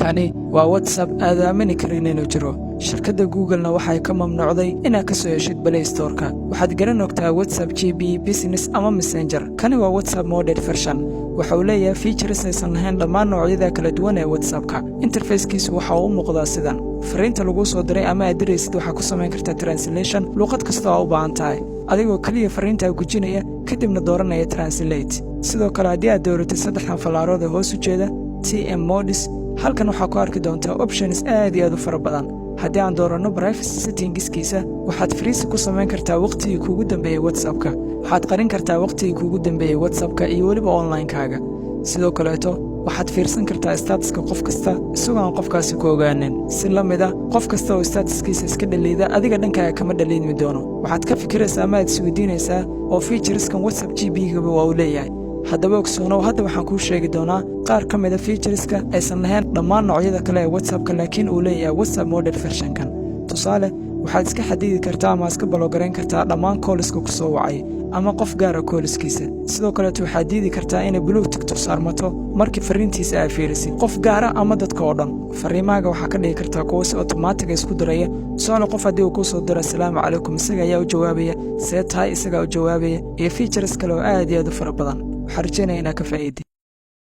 Kani waa WhatsApp aad aamini karin inuu jiro. Shirkadda Google-na waxay ka mamnuucday inaad ka soo heshid Play Store-ka. Waxaad garan ogtaa WhatsApp GB Business ama Messenger. Kani waa WhatsApp modded version. Waxa uu leeyahay features aysan lahayn dhammaan noocyada kala duwan ee WhatsApp-ka. Interface-kiisu waxa uu u muuqdaa sidan. Fariinta laguu soo diray ama aad diraysid waxaa ku samayn kartaa translation luuqad kasta oo u baahan tahay, adigoo keliya fariintaa gujinaya, kadibna dooranaya translate. Sidoo kale, haddii aad dooratid saddexdan fallaarood ee hoos u jeeda, TM mods, halkan waxaa ku arki doontaa options aad iyo aad u fara badan. Haddii aan dooranno privacy settings-kiisa, waxaad fariisi ku samayn kartaa wakhtigii kuugu dambeeyey WhatsApp-ka. Waxaad qarin kartaa wakhtigii kuugu dambeeyey WhatsApp-ka iyo weliba online-kaaga. Sidoo kaleeto, waxaad fiirsan kartaa status-ka qof kasta isagoo aan qofkaasi ku ogaanin. Si la mid a, qof kasta oo status-kiisa iska delete-a, adiga dhankaaga kama delete-mi doono. Waxaad ka fikiraysaa ama aad isweydiinaysaa oo features-kan WhatsApp GB-gaba waa uu leeyahay. Haddaba ogsoonow, hadda waxaan kuu sheegi doonaa qaar ka mida features-ka aysan lahayn dhammaan noocyada kale ee WhatsApp-ka, laakiin uu leeyahay WhatsApp modded version-kan. Tusaale, waxaad iska xadidi kartaa ama iska block-garayn kartaa dhammaan calls-ka ku soo wacay ama qof gaara calls-kiisa. Sidoo kaleeto, waxaad diidi kartaa inay blue tick-tu saarmato markii farriintiisa aad fiirisid, qof gaara ama dadka oo dhan. Farriimahaaga waxaa ka dhigi kartaa kuwo si automatic-ga isku diraya. Tusaale, qof haddii uu kuu soo diro "Asalaamu calaykum", isaga ayaa u jawaabaya, "See tahay", isagaa u jawaabaya, iyo features kale oo aad iyo aad u fara badan. Waxaa rajaynaya inaad ka faa'iidi.